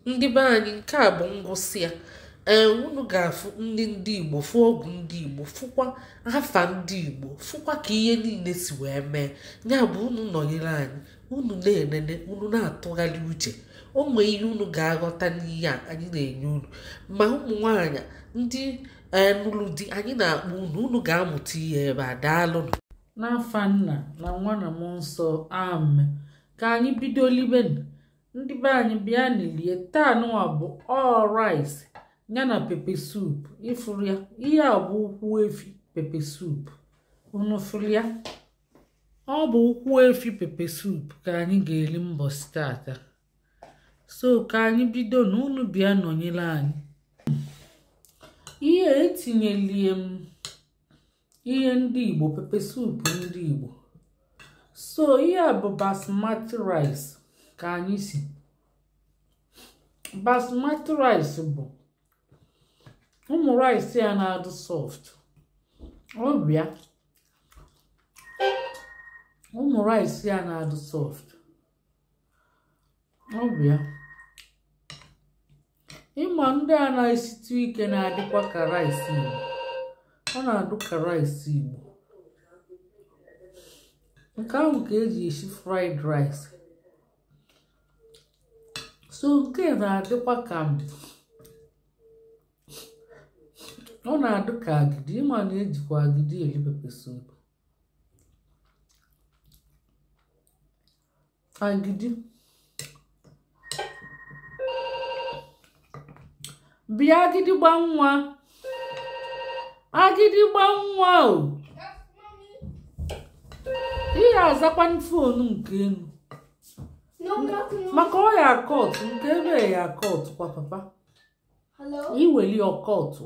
Ndị be anyị, nke a bụ ngwụsị ya. Ee, unu ga-afụ ndị ndị Igbo, fụ ọgwụ ndị Igbo, fụkwa afa ndị Igbo, fụkwa ka ihe niile si wee mee. Ya bụ unu nọnyere anyị, unu na-enene, unu na-atụgharị uche. O nwee ihe unu ga-aghọta n'ihe a anyị na-enye unu. Ma ụmụ nwaanyị ndị nụrụ di, anyị na-akpọ unu, unu ga-amụta ihe ebe a. Daalụnụ. N'afa Nna na Nwa na Mmụọ Nsọ, amen. Ka anyị bido libenu. Ndị be anyị, bịa n'ilie taa. Nụwa bụ all rice ya na pepper soup. Ịfụrụ ya, ihe a bụ ụkwụ efi pepper soup. Unu fụrụ ya, ọ bụ ụkwụ efi pepper soup ka anyị ga-eri mbọsị tata. So ka anyị bido na unu bịa nọnyere anyị. Ihe etinyelie m ihe ndị Igbo, pepper soup ndị Igbo. So ihe a bụ basmati rice ka anyị si. Basmati rice bụ ụmụ rice ya na-adụ soft. Ọ bịa ụmụ rice ya na-adụ soft. Ọ bịa ịma ndị a na-esitụ ike, na-adịkwa ka rice Igbo. Ọ na-adụ ka rice Igbo. Nke ahụ ka eji esi fried rice. So nke na-adịkwa ka, ọ na-adụ ka agidi. Ịma na ejikwa agidi eri pepper soup. Agidi bịa, agịdịgba nwa, agịdịgba nwa o. Ị ga-azakwa phone nke elu maka ọ ya akọtụ nke ebe ya akọtụ kwa papa. Iweli ọkọtụ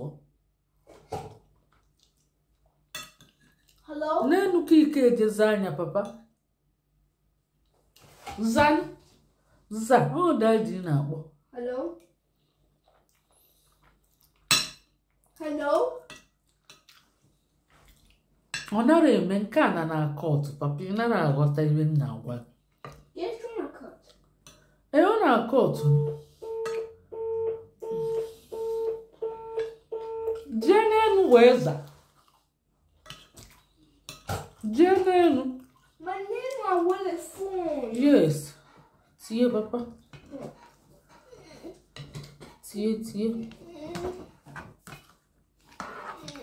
n'elu ka ike ejezi anya papa. Zan za, ọ daddy na-akpọ. Hello? Hello? Ọ nara eme nke a na na-akọtụ papa. Ị nara aghọta ihe m na-agwa gị? Yes, you're cut. Ee, ọ na-akọtụ. Jee n'elu wee za, jee n'elu. My name I want a phone. Yes, tie papa, tie, tie.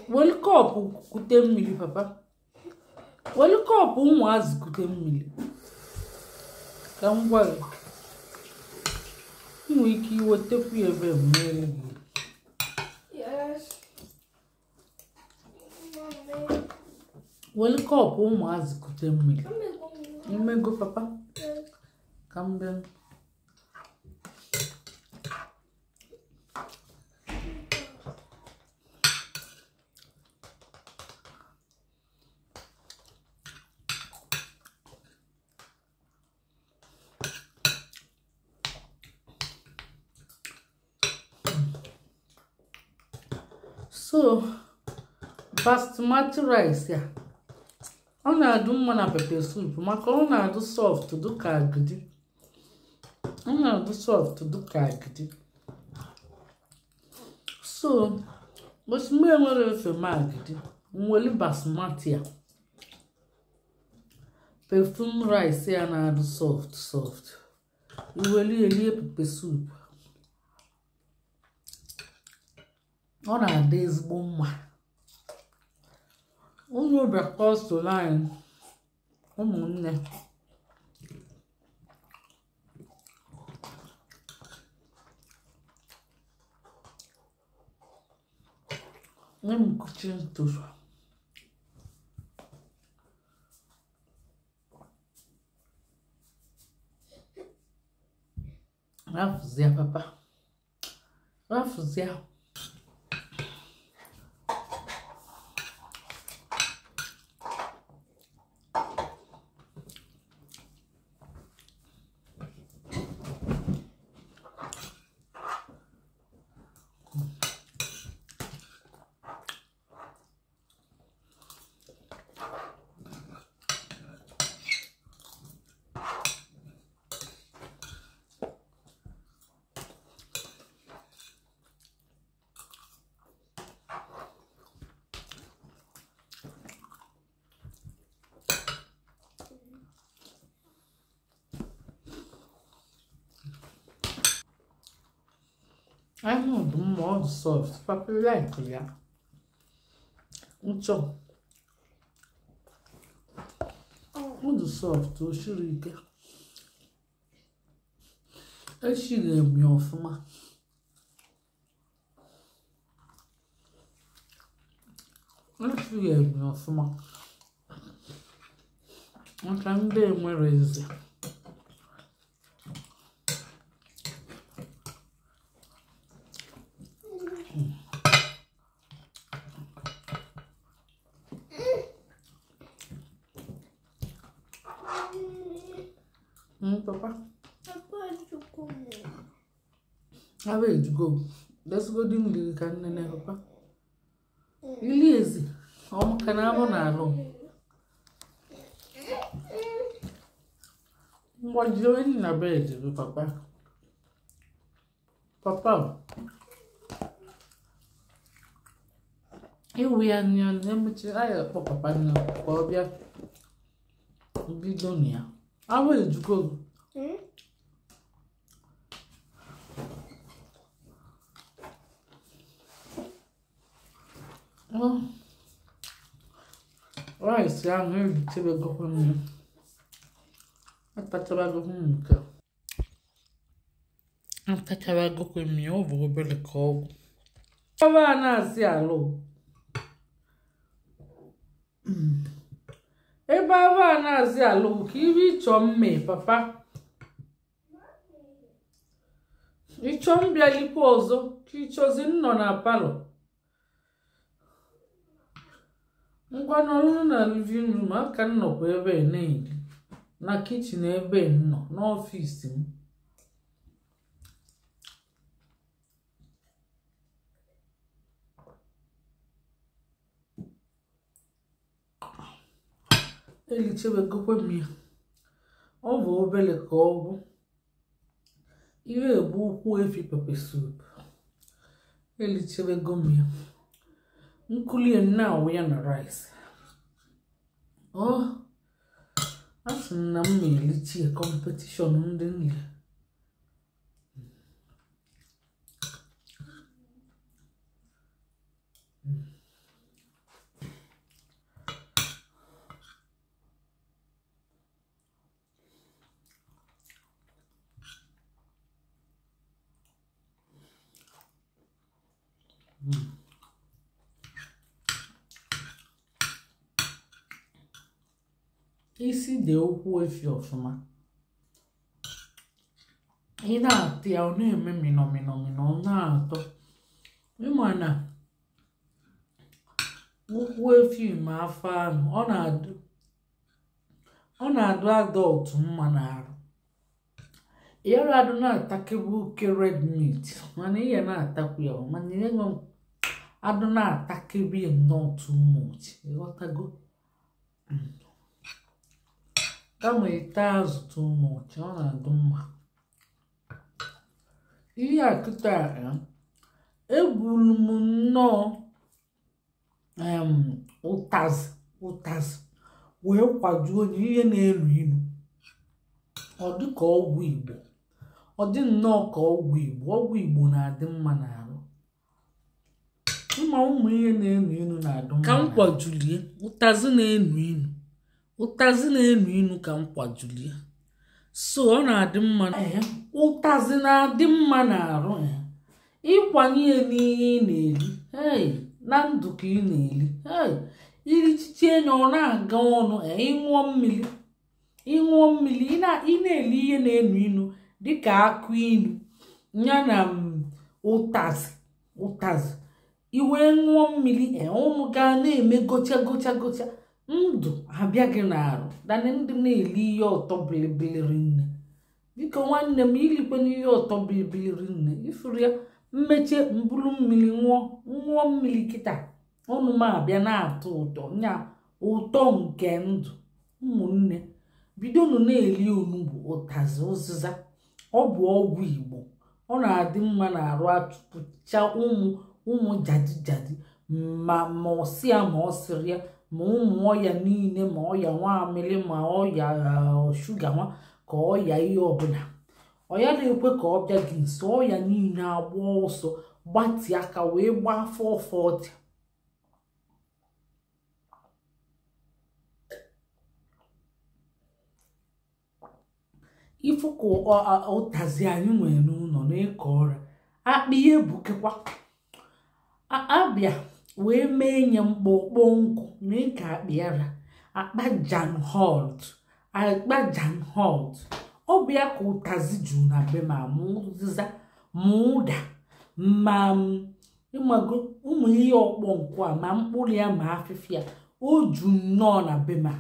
Welu cup kute mmiri papa. Welu cup ụmụazị kute mmiri. Ka m gwa gị, ị nwere ike iwetekwu ya ebe mmeri gị. Yes. Mommy. Welu cup ụmụazị kute mmiri. I'm Imego papa. Yes. Ka m bịa. So basmati rice ya, ọ na-adụ mma na pepper soup maka ọ na-adụ soft dịka agidi. Ọ na-adụ soft dịka agidi. So osimiri enwere efe ma agidi nwere basmati ya, perfume rice ya na-adụ soft soft. Iweli elie pepper soup, ọ na-adị ezigbo mma. Unu bịakọ soro anyị, ụmụnne. Nye m kuchi ntụrụ. Rafụzịa papa, rafụzịa. Anụ dị mma, ọ dị soft. Papa like ya. Nchọ. Ọ dị soft, o siri ike. Eshiri m ya ọfụma. Eshiri m ya ọfụma. Maka ndị enwere eze. Papa. Papa ejugo. Let's go dị nri ka nnene papa. Ili ezi. Ọ maka na abụ na alụ. Ngwa na bed bụ papa. Papa. Iwu ya anya na-emechi anyị akpọ papa nna ka ọ bịa bido na ya. Abụ ejugo. Oh. Rice ahụ erutebegokwa m ya. Atachabagokwa m nke a. Atachabagokwa m ya, ọ bụ obere ka ọgwụ. Ebe a na-asị alụ. Ebe a na-asị alụ ka ibe ịchọ mme papa. Ịchọ mbịalikwa ọzọ ka ịchọzi nnọ na palọ. Ngwa nọrọ na living room aka nnọkwa ebe na-eri na kichin ebe nnọ n'ọfịs m. Elichebegokwa m ya. Ọ bụ obere ka ọ bụ. Ihe ebu ụkwụ efi pepper soup. Elichebego m ya. Nkulie na-awụ ya na rice. Oh, asị m na m na-elichi ya competition ndị nri. Isi dị ụkwụ efi ọfụma. Ị na-atụ ya ọ na-eme mịnọ mịnọ mịnọ, ọ na-atọ. Ịma na ụkwụ efi ma afọ anụ, ọ na-adụ adọlt mma n'arụ. Yara adụ na-atakebe oke red meat, mana ihe na-atakwu ya, mana ihe adụ na-atakebe ya nnọọ too much. Ịghọtago? Kama ịta azụ too much, ọ na-adụ mma. Ihe a kịta ebulu m nnọọ ụtazị wee kwajuo onye ihe na-elu ilu. Ọ dị ka ọgwụ Igbo. Ọ dị nnọọ ka ọgwụ Igbo. Ọgwụ Igbo na-adị mma n'arụ. Ịma ụmụ ihe na-elu ilu na-adị mma. Ka m kwajulie ụtazị na-elu ilu. Ụtazị na-enu inu ka m kwajulie. So ọ na-adị mma. Ụtazị na-adị mma n'arụ. Ịkwanye ya n'ihe ị na-eri. Hey, na ndụ ka ị na-eri. Hey, irichiche ya ọ na-aga ọnụ. Ịṅụọ mmiri. Ịṅụọ mmiri, ị na-eri ihe na-enu inu dịka akụ inu ya na ụtazị. Ụtazị. I wee ṅụọ mmiri, ọnụ ga na-eme gocha gocha gocha. Ndụ abịa gị n'arụ. Dani ndị na-eli ihe ọtọ bilibili rinne. Biko nwanne m, ilikwe n'ihe ọtọ bilibili rinne. Ifuru ya mmeche mbulu mmiri ṅụọ mmiri kịta. Ọnụ m abịa na-atọ ụtọ nya ụtọ nke ndụ. Ụmụnne, bidonu na-eli onugbu, ụtazị, ụzịza. Ọ bụ ọgwụ Igbo. Ọ na-adị mma n'arụ, achụpụcha ụmụ jadi jadi ma ọsị ya ma ọ sịrị ya ma ụmụ ọya niile, ma ọya nwamịrị, ma ọya shuga nwa, ka ọya ihe ọbụla. Ọ ya na-ekwe ka ọ bịa gị nso, ọya niile agba ọsọ gbatị aka wee gbaa 440. Ifu ka ụtazi anyị nwere n'ụlọ na-eke ọrịa akpị ihe bukekwa abịa wee mee nye mkpọkpọ nkụ na ịka akpị ara akpa Jan Holt, akpa Jan Holt. Ọ bụ ya ka ụtazi juru na be ma ma ụzịza ma ụda ma ịmago ụmụ ihe ọkpọ nkụ a ma mkpụrụ ya ma afịfịa o ju nnọọ na be ma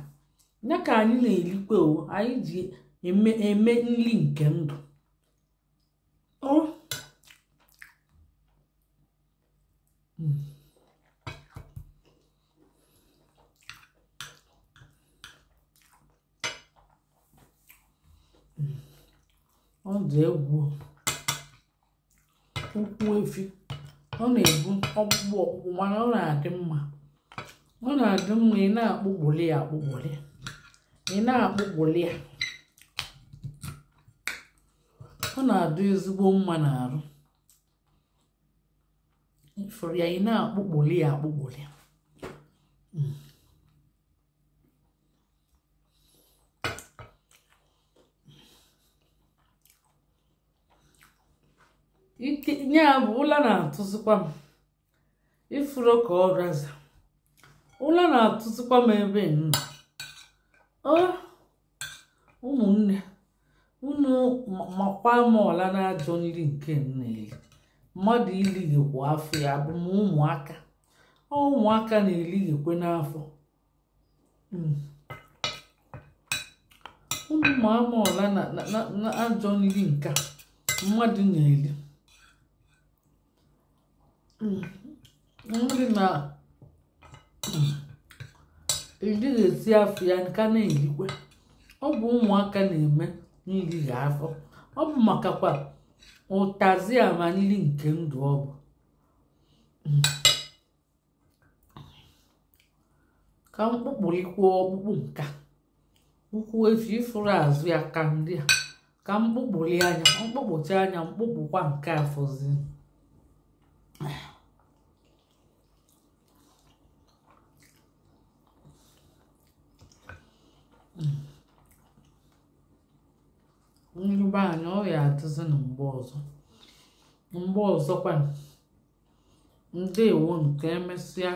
ya ka anyị na-elikwe o anyị ji eme nri nke ndụ. Ọ dị egwu ụkwụ efi, ọ na-ebu ọkpụkpụ ọkpụkpụ mana ọ na-adị mma, ọ na-adị mma. Ị na-akpụkpụli ya akpụkpụli, ị na-akpụkpụli ya, ọ na-adị ezigbo mma n'arụ. Ifuru ya, ị na-akpụkpụli ya akpụkpụli. Ike ya bụ ụla na-atụzikwa m ifuru ka ọ raza, ụla na-atụzikwa m ebe nọ. Ụmụnne unu makwa m ọla na-ajọ nri nke na-eli mmadụ ilighekwa afọ ya bụ m ụmụaka, ọ ụmụaka na-elighekwe n'afọ. Unu ma ama ọla na ajọ nri nke mmadụ na-eli nri na elighezi afọ ya nka na-elikwe. Ọ bụ ụmụaka na-eme n'ilighi afọ, ọ bụ makakwa ụtazi ama nri nke ndụ ọ bụ. Ka mkpụkpụlikwa ọkpụkpụ nka ụkwụ efi ifuru azụ ya ka ndị a ka mkpụkpụli anya mkpụkpụcha anya mkpụkpụkwa nke afọzi. Ndị be anyị ọ ya adịzi na mgbe ọzọ, mgbe ọzọkwa. Ndewo, nke emesịa.